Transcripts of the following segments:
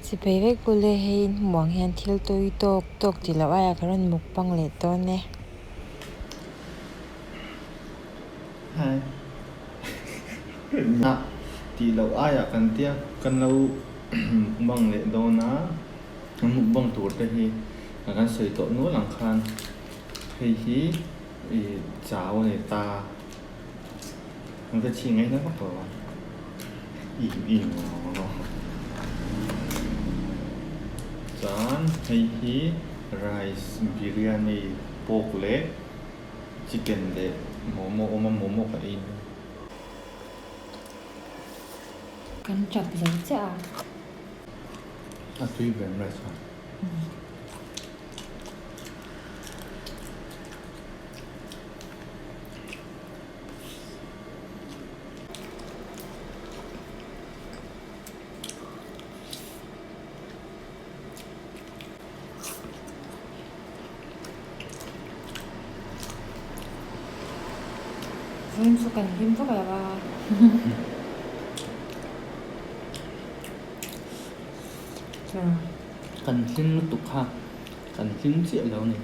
Sipai vek ule hei in hmuh ang hian thil tui tawk tawk tih loh aiah ka rawn mukbang leh dawn e. Hi. Nah tih loh aiah kan tia kan lo mukbang leh dawn a, kan mukbang tur te hi kan sawi tawh nual ang khan hei hi ih chau a ni ta. An ka chhi ngaihna vak lo a. Chuan hei hi rice biryani pork leh chicken leh momo awm a momo ka ei dawn. Kan tap zo chiah a. A tui ber rice kha. Vawiin chu kan hlim vak lo a. Kan hlim lutuk kha kan hlim chiah lo a ni.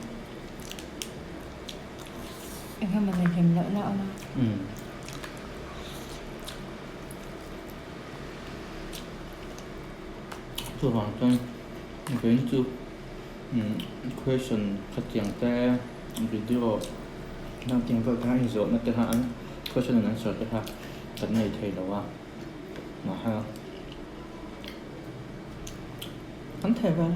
Eng emaw ni hlim loh na a awm a. Umm. Chuvang chuan vawiin chu umm question khatiang te video hetiang vel te kha inzawhna te kha an question and answer te kha kan nei thei lo a mahse kan thei ve.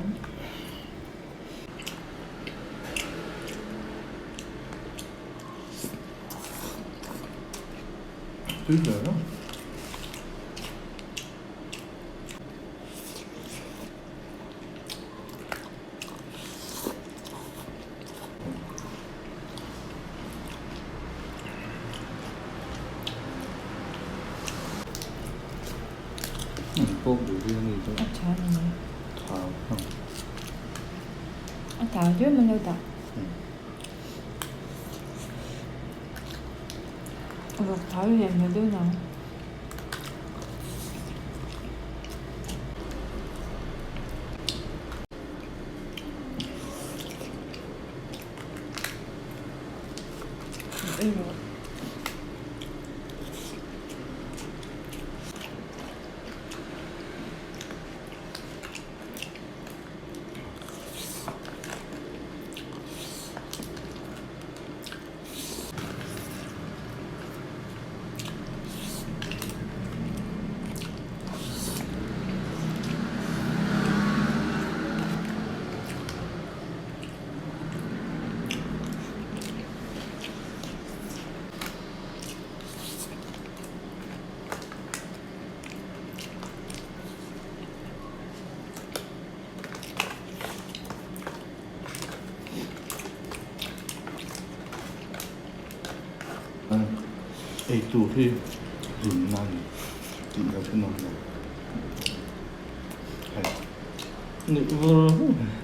Tui hle a. Pork biryani chu A tha a ni. Thau ang. A thau hle mai lo dah. Vawk thau lian hmel deuh nang. Ei rawh. Ei tur hi hlimna a ni tih lo chu nawm lo. Hei nuih vur vur mai.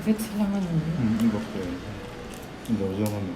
Veg lang a ni. Veg lo zawng a ni.